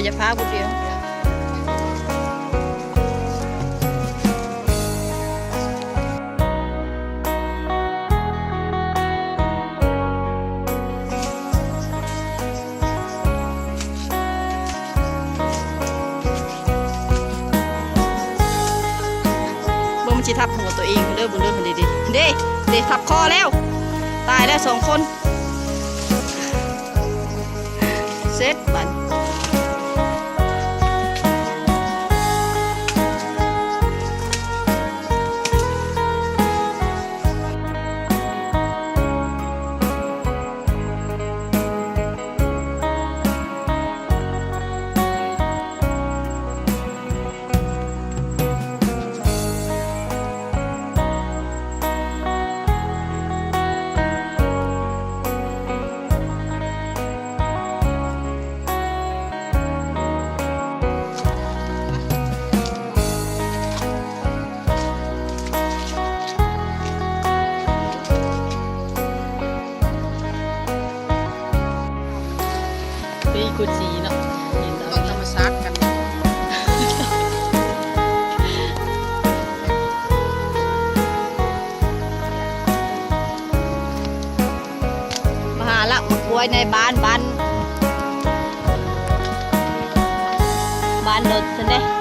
ຢ່າພາຜູ້ດຽວ. ເບິ່ງມັນຊິທັບຫົວຕົວເອງເດີ ເບິ່ງເດີ ເດ ເດ ທັບຄໍແລ້ວ ຕາຍແລ້ວສອງຄົນ ເສັດບັດ. ເປັນອີກຄົນສີເນາະ ເຫັນແລ້ວ ຕ້ອງທຳມະຊາດກັນ ມາຫາລາກໝາກກ້ວຍໃນບ້ານ ບ້ານ ບ້ານດົດຊັ້ນເດ້.